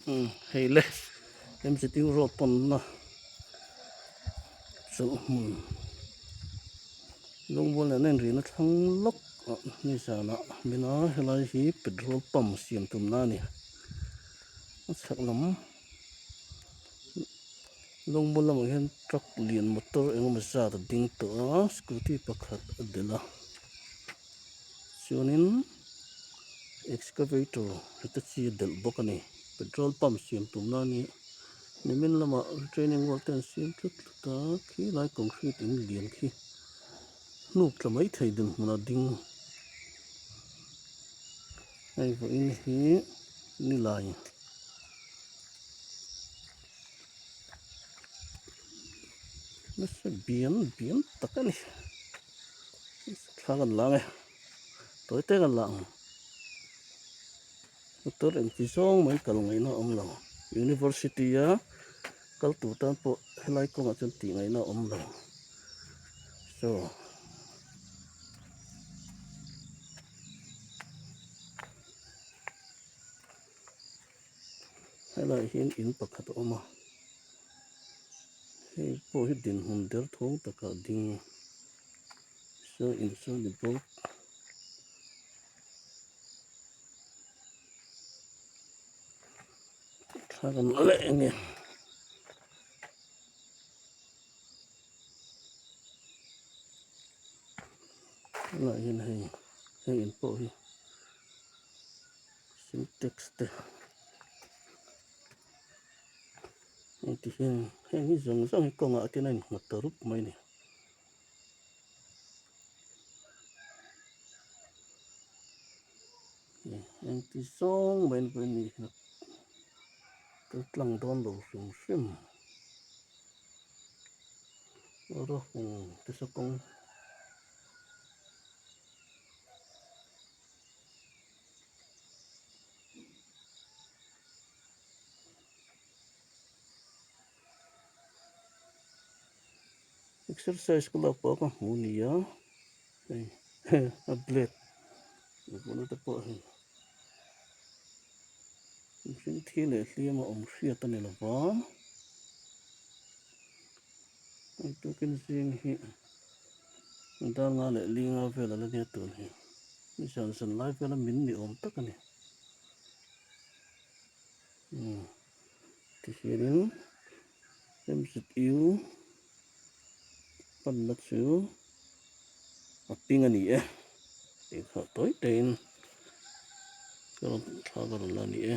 Umm hei le MZU road pawnna chawlhhmun lungmual nena inrihna thlang lawk ah nizanah min a helai hi petrol pump siam tumna a ni a chhak lam lungmual lamah hian truck lian motor eng emaw zat a ding tawh a scooty pakhat a delh a chuanin. Excavator heta chi a delh bawk a ni petrol pump siam tumna a ni nimin lamah training wall te an siam tlut tlut a khilai concrete in lian khi hnuk tla mai thei dinhmun a ding hei vawiin hi nilai. Nasa bian bian tak a ni thla kan la ang e. Tawi te kan la ang motor engti zawng mai kal ngaihna a awm lo university a kal tur tan pawh helai kawngah chuan tih ngaihna a awm lo so helaiah hian in pakhat a awm a hei pawh hi dinhmun derthawng takah a ding. Saw in saw ni bawk. Thla kan la leh enge. Tunah hian hei hei in pawh hi sintex te hei ti hian heng hi zawng zawng hi kawngah te hian a innghat ta rup mai a ni. Engti zawng mai pawh a ni ka tlang dawn lo hrim hrim rawng te saw kawng. Exercise ka lak pah ka hmu nia hei a blade hmuhna te pawh hei mihring thi leh hliam a awm hriat a ni lo va hei tukin zing hi dar nga leh li nga vel a la nia tun hi zan zan lai vel a min ni awm tak a ni umm tihianin M_Z_U. Panna chu a ping a ni e tih kha tawi taiin ka rawn thla ka rawn la a ni e.